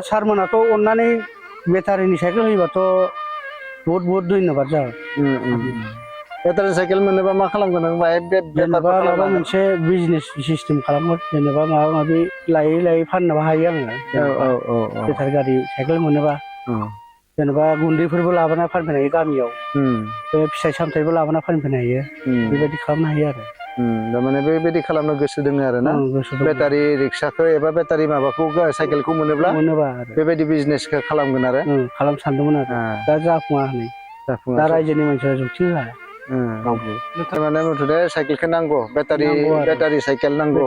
सारमोनाथ' अननानै बेटारिनि साइकेल होयोबाथ' बहुत धन्यबाद जाबाय। बेटारि साइकेल मोनोबा मा खालामगोन नों बाहाय जेनेबा माबा मोनसे बिजनेस सिस्टेम खालामगोन जेनेबा माबा माबि लायै फाननोबो हायो आङो। बेटारि गारि साइकेल मोनोबा जेनेबा गुन्दैफोरबो लाबोना फानफैनो हायो गामियाव, बे फिथाइ सामथाइबो लाबोना फानफैनो हायो, बेबायदि खालामनो हायो आरो। थारमाने बेबायदि खालामनो गोसो दङ आरो ना, बेटारि रिक्साखौ एबा बेटारि माबाखौ साइकेलखौ मोनोब्ला बेबायदि बिजनेसखौ खालामगोन आरो। खालाम सानदोंमोन आरो दा जाफुङा हनै, दा रायजोनि मानसिया जुक्ति होआ रावबो। थारमाने मथ'थे साइकेलखौ नांगौ, बेटारि साइकेल नांगौ,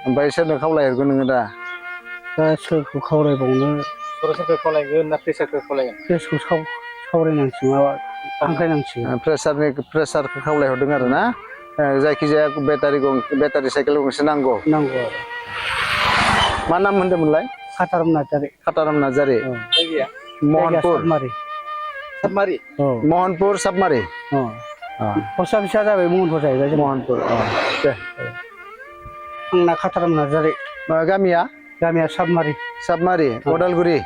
ओमफ्राय सोरनो खावलायहरगोन नोङो दा? दा सोरखौ खावलायबावनो, सोरखौ खावलायगोन ना प्रेसारखौ खावलायगोन? प्रेसखौ सावरायनांसिगोन, माबा हांख्रायनांसिगोन। प्रेसारखौ खावलायहरदों आरो ना, जायखिजाया बेटारि साइकेल गंसे नांगौ आरो। मा नाम होनदोंमोनलाय? खाथाराम नार्जारि। खाथाराम नार्जारि, महनपुर महनपुर साबमारि। पस्ट अफिसा जाबाय महनपुर जाहैबाय। महनपुर दे। आंना खाथाराम नार्जारि। गामिया साबमारि उदालगुरि।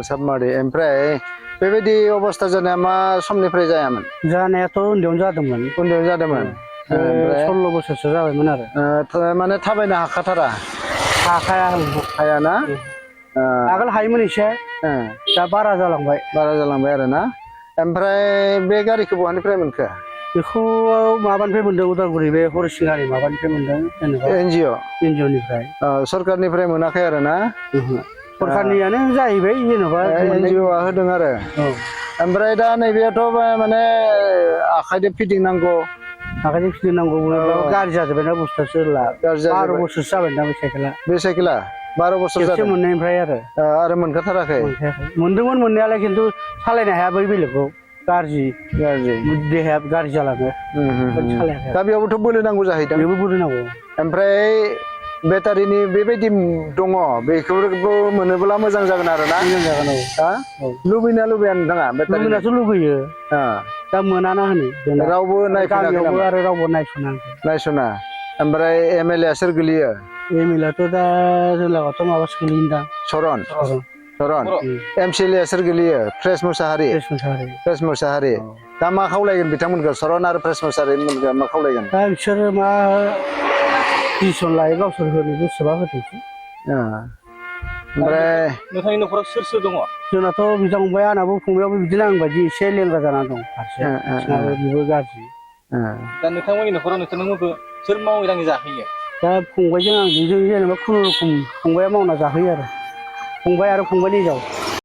साबमारि। ओमफ्राय बेबायदि अबस्था जानाया मा समनिफ्राय जायामोन? जानायाथ' उन्दैयावनो जादोंमोन। 16 बोसोरसो जाबायमोन आरो। माने थाबायनो हाखाथारा? हायाना? आगोल हायोमोन एसे, दा बारा जालांबाय आरो ना। ओमफ्राय बे गारिखौ बहानिफ्राय मोनखो? बेखौ माबानिफ्राय मोनदों, उदालगुरि बे हरिसिंगानि माबानिफ्राय मोनदों, जेनेबा NGO निफ्राय। सरकारनिफ्राय मोनाखै आरो ना? सरकारनियानो जाहैबाय, जेनेबा NGO होदों आरो। ओमफ्राय दा नैबेयाथ' माने आखाइजों फिदिंनांगौ, गाज्रि जाजोब्बायना बुस्थुआ, 12 बोसोरसो जाबाय ना बे साइकेला। 12 बोसोर जादों मोननायनिफ्राय आरो मोनखाथाराखै? मोनदोंमोन मोननायालाय, खिन्थु सालायनो हाया बै बेलेगखौ, गाज्रि देहाया गाज्रि जालाङो। दा बेयावबोथ' बोलो नांगौ जाहैदों? बेबो बोलो नांगौ। ओमफ्राय बेटारिनि बेबायदि दङ, बेखौबो मोनोब्ला मोजां जागोन आरो ना? मोजां जागोन। लुबैना लुबैया नोंथाङा? लुबैनाथ' लुबैयो, दा मोनाना हनै रावबो गामियावबो आरो रावबो नायस'ना। ओमफ्राय MLA सोर गोलैयो? MLA थ' दा जोंलागावथ' माबासो गोलैयो दा, सरन। MCLA सोर गोलैयो? प्रेस मुसाहारि। दा मा खावलायगोन बिथांमोनखौ, सरन आरो प्रेस मुसाहारि मोनखौ मा खावलायगोन? दा बिसोरो मा डिसिसन लायो, गावसोर होनो गोसोबा होथोंसै। ओमफ्राय नोंथांनि न'खराव सोर दङ? जोंनाथ' बिदा फंबाय, आंनाबो फंबायाबो बिदिनो आं बायदि एसे लेंग्रा जानानै दं, बेबो गाज्रि। दा नोंथांमोननि न'खराव नोंथांमोनखौ सोर मावै दाङै जाहोयो? दा फंबायजों आंजों जेनेबा खुनुरुखुम फंबाया मावना जाहोयो आरो, फंबाय आरो फंबायनि हिनजाव।